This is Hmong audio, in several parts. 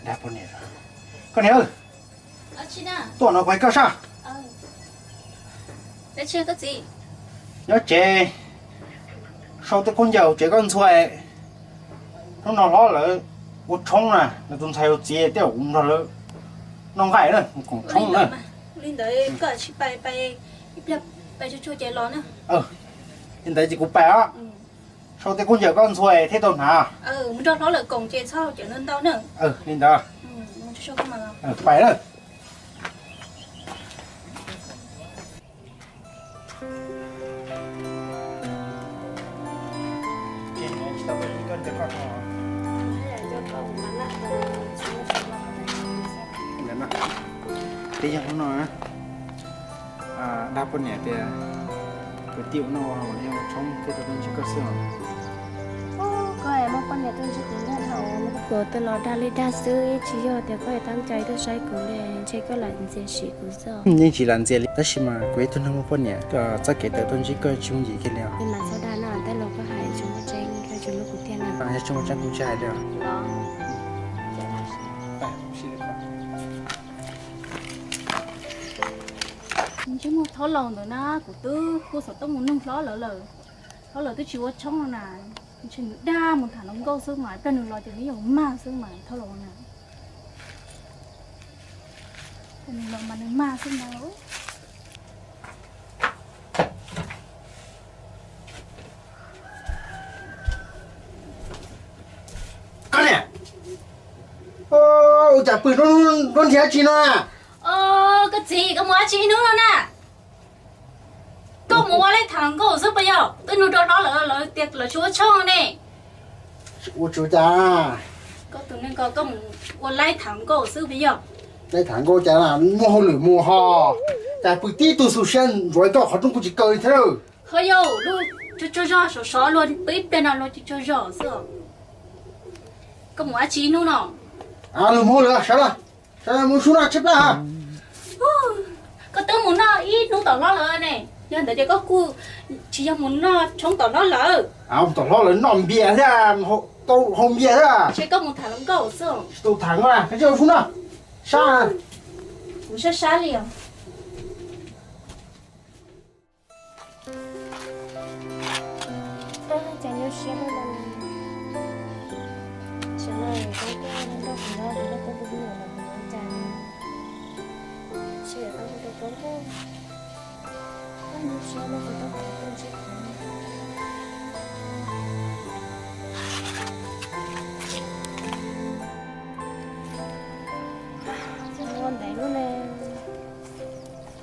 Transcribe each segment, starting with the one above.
Dag poj niam, koj niam, tuaj no kuv hais koj sab. Nyob tsev, sau tej khaub ncaws tsev koj ntxhua. Hnub no hlob lawv ua tshoob na, lawv tus ntxhais tus txiv thiaj ua nrog lawv noj nqaij na, mus koom tshoob na. Li ntawd ces kuv pais os. Sau tej khaub ncaws koj ntxhua thiaj tau hnav. Li ntawd, pais na. Twb yog hnub no dag poj niam tias kwv tij ua noj ua haus, ua tshoob thiaj tau tuaj ntsib koj xwb os. Koj muaj poj niam tuaj ntsib kuv ntag, kuv twb los dag li dag xwb, tsis yog tias koj yuav tab cai tuaj saib kuv li, ntshe koj lam ntxias sim kuv xwb. Yeej tsis lam ntxias li, tab sis mas kuv ib tug neeg muaj poj niam, txoj kev tawm tuaj ntsib koj tsis yooj yim kiag li os. Mas txhob dag no, tej lus koj hais tsis muaj tseeb, tsis muaj kuv tiag na. Yog tsis muaj tseeb kuv tsis hais li. Ntsej muag thaub laus ntawd na, kuv twb hu xov tooj mus nug hlob lawv lawm, hlob lawv twb tsis ua tshoob no na, ntshe nws dag mus tham hluas nkauj xwb mas, ib pliag nws los ces nws yuav mag xwb mas thaub laus na. Nws los mas nws mag xwb na. Koj niam, ua cas pw nrhiav dab tsi no na? Koj txiv, koj mus dab tsi ib hnub no na? Koj mus ua laib tham hluas nkauj xwb puas yog? Twb nug rau hlob lawv, lawv tias lawv tsis ua tshoob ne. Ua tsis ua cas. Koj tus neeg ko koj mus ua laib tham hluas nkauj xwb puas yog? Laib tham hluas nkauj cas, muaj hauj lwm mus ho. Cas pw tib tug xu siab ntsuav koj qhov rooj kuj tsis kaw li thiab. Ho yog lub tsuag tsuag zog sov sov luag pw ib pliag no luag tsis tsaug zog xwb. Koj mus dab tsi ib hnub no? Lwm mus lawm, sawv daws, sawv daws mus sub noj tshaib plab ha. Koj twb mus noj ib hnub tom hlob lawm ne, yog ntawd ces koj kuj tsis yog mus noj tshoob tom hlob lawm. Tom hlob lawv noj npias thiab, tau haus npias thiab. Ntshe koj mus tham hluas nkauj xwb. Tsis tau tham nkauj, koj mus sub noj. Sab, kuv sab sab li os. Cas nyuaj siab luaj li. Sawv daws, koj tuaj nrog kuv nyob, kuv nrog koj tus me nyuam los kuv nyob cas li. Sawv daws, koj mus rau koj nrog. Koj nyuaj siab luaj, kuv tuaj kom koj tuaj ntsib kuv. Ua ntev luaj li.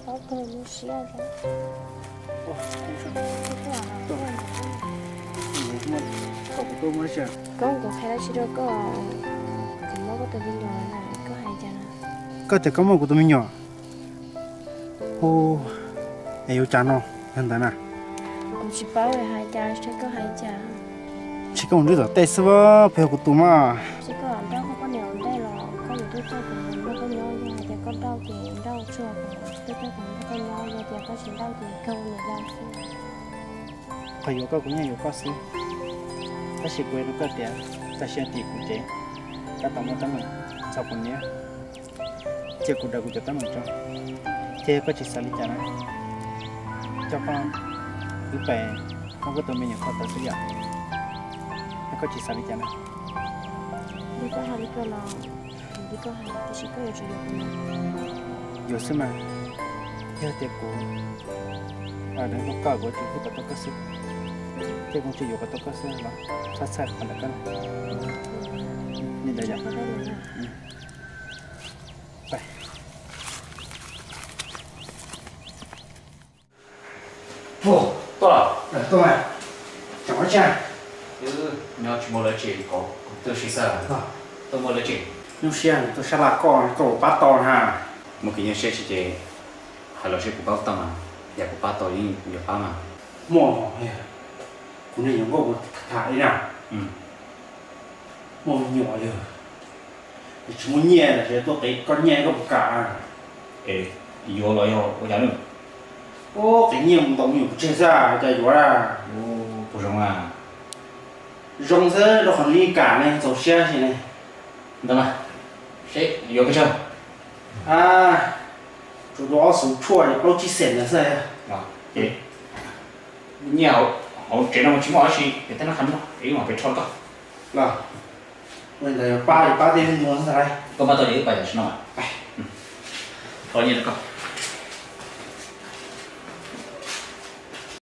Paub kawg nyuaj siab. Koj kuv qhia dab tsi rau koj, kuv muaj koj tus me nyuam na, koj hais cas na? Koj tias koj muaj kuv tus me nyuam. Hu, es yuav cas no, yog ntawd na? Kuv tsis paub hais cas, seb koj hais cas. Ntshe koj mus nrhiav tom tej xwb, puas yog kuv tus mas? Seb koj nrauj koj poj niam ua ntej los koj yuav tuaj coj kuv nrog koj nyob, yog hais tias koj nrauj ces nrauj tsuag kuv tuaj coj kuv nrog koj nyob, yog tias koj tsis nrauj ces kawg niam yau xwb. Qhov yuav koj kuv yeej yuav koj xwb, tab sis kuv hais rau koj tias tam sim no tim kuv tsev tab tom muaj teeb meem txog kuv niam, cia kuv daws kuv cov teeb meem tso, ces yog koj tsis xav li cas na, coj koj wb pais muab koj tus me nyuam kho tau xwb yom. Yog koj tsis xav li cas na. Li koj hais li ko los, li koj hais, tiam sis koj yuav tsum yuav kuv na. Yuav xwb mas, yog tias kuv deev tau koj, kuv yuav tsum hlub kom tau koj xwb, thiab kuv yuav tsum yuav kom tau koj xwb los txhob txhawj qhov ntawm koj na. Tuaj, tuaj, tseem ua dab tsi? Nyob tsis muaj dab tsi, kuv tuaj ua si xwb. Tuaj muaj dab tsi? Nyuaj siab tuaj sab laj koj, koj puas pab tau na? Muaj kev nyuaj siab tsis ces hais los seb kuv pab tau mas, yog kuv pab tau yeej yuav pab mas. Muaj, kuv niag nyuam nkauj kuv tham li na, muaj me nyuam yog, tsis muaj nyiaj los sis tuaj qiv koj nyiaj koj puas kam? Es yuav los yog ua cas ne? Ub, qiv nyiaj mus ntaus me nyuam pov tseg xwb cas yuav a. Ub, puas zoo a? Zoo xwb, rau qhov nws yeej kam ne, txaus siab xwb ne. Ntawd mas, seb yuav pes tsawg? A, tsuas dua ob xuv tshuaj ces plaub tsib xees ntawd xwb. Ces nyiaj hauv tsev no mas tsis muaj dab tsi, ces tej no qhov no ib mam pes rho koj. Los, ua ntawd pab li pab tej ntuag ntag. Koj pab tau ces wb pais tam sim no. Thov nyiaj rau koj.